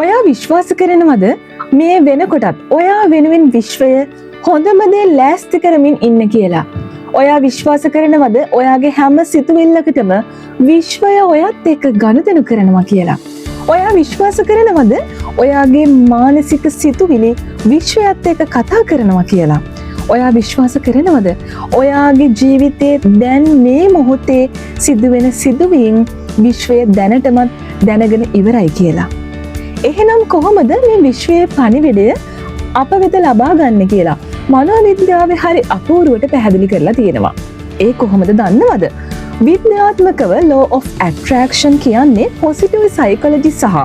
ඔයා විශ්වාස කරනවද මේ වෙනකොටත් ඔයා වෙනුවෙන් විශ්වය හොඳම දේ ලෑස්ති කරමින් ඉන්න කියලා? ඔයා විශ්වාස කරනවද ඔයාගේ හැම සිතුවිල්ලකටම විශ්වය ඔයත් එක්ක ගනුදෙනු කරනවා කියලා? ඔයා විශ්වාස කරනවද ඔයාගේ මානසික සිතුවිලි විශ්වයත් එක්ක කතා කරනවා කියලා? ඔයා විශ්වාස කරනවද ඔයාගේ ජීවිතයේ දැන් මේ මොහොතේ සිදුවෙන සිදුවීම් විශ්වය දැනටමත් දැනගෙන ඉවරයි කියලා? එහෙනම් කොහොමද මේ විශ්වයේ පණිවිඩය අප වෙත ලබා ගන්න කියලා මනෝවිද්‍යාවේ හරි අපූරුවට පැහැදිලි කරලා තියෙනවා. ඒ කොහොමද දන්නවද? විද්‍යාත්මකව law of attraction කියන්නේ පොසිටිව් සයිකොලොජි සහ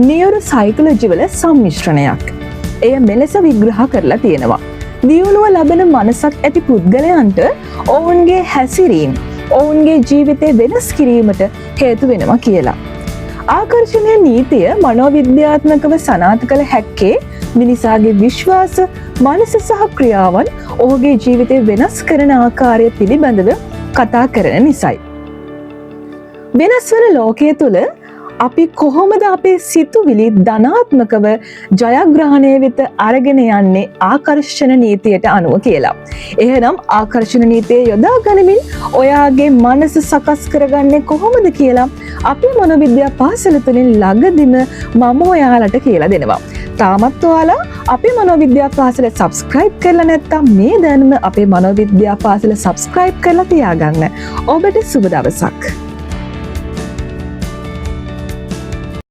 නියුරෝ සයිකොලොජි වල සම්මිශ්‍රණයක්. එය මෙලෙස විග්‍රහ කරලා තියෙනවා. දියුණුව ලබන මනසක් ඇති පුද්ගලයන්ට ඔවුන්ගේ හැසිරීම් ඔවුන්ගේ ජීවිතය වෙනස් කිරීමට හේතු වෙනවා කියලා. ආකර්ෂණය නීතිය මනෝවිද්‍යාත්මකව සනාථ කළ හැක්කේ මිනිසාගේ විශ්වාස, මනස සහ ක්‍රියාවන් ඔහුගේ ජීවිතය වෙනස් කරන ආකාරය පිළිබඳව කතා කරන නිසයි. වෙනස් වන ලෝකය තුළ අපි කොහොමද අපේ සිතුවිලි ධනාත්මකව ජයග්‍රහණය වෙත අරගෙන යන්නේ ආකර්ෂණ නීතියට අනුව කියලා? එහෙනම් ආකර්ෂණ නීතිය යොදා ගනිමින් ඔයාගේ මනස සකස් කරගන්නේ කොහොමද කියලා අපේ මනෝවිද්‍යා පාසල තුළින් ළඟදිම මම ඔයාලට කියලා දෙනවා. තාමත් ඔයාලා අපේ මනෝවිද්‍යා පාසල සබස්ක්‍රයිබ් කරලා නැත්නම් මේ දැන්ම අපේ මනෝවිද්‍යා පාසල සබස්ක්‍රයිබ් කරලා තියාගන්න. ඔබට සුබ දවසක්.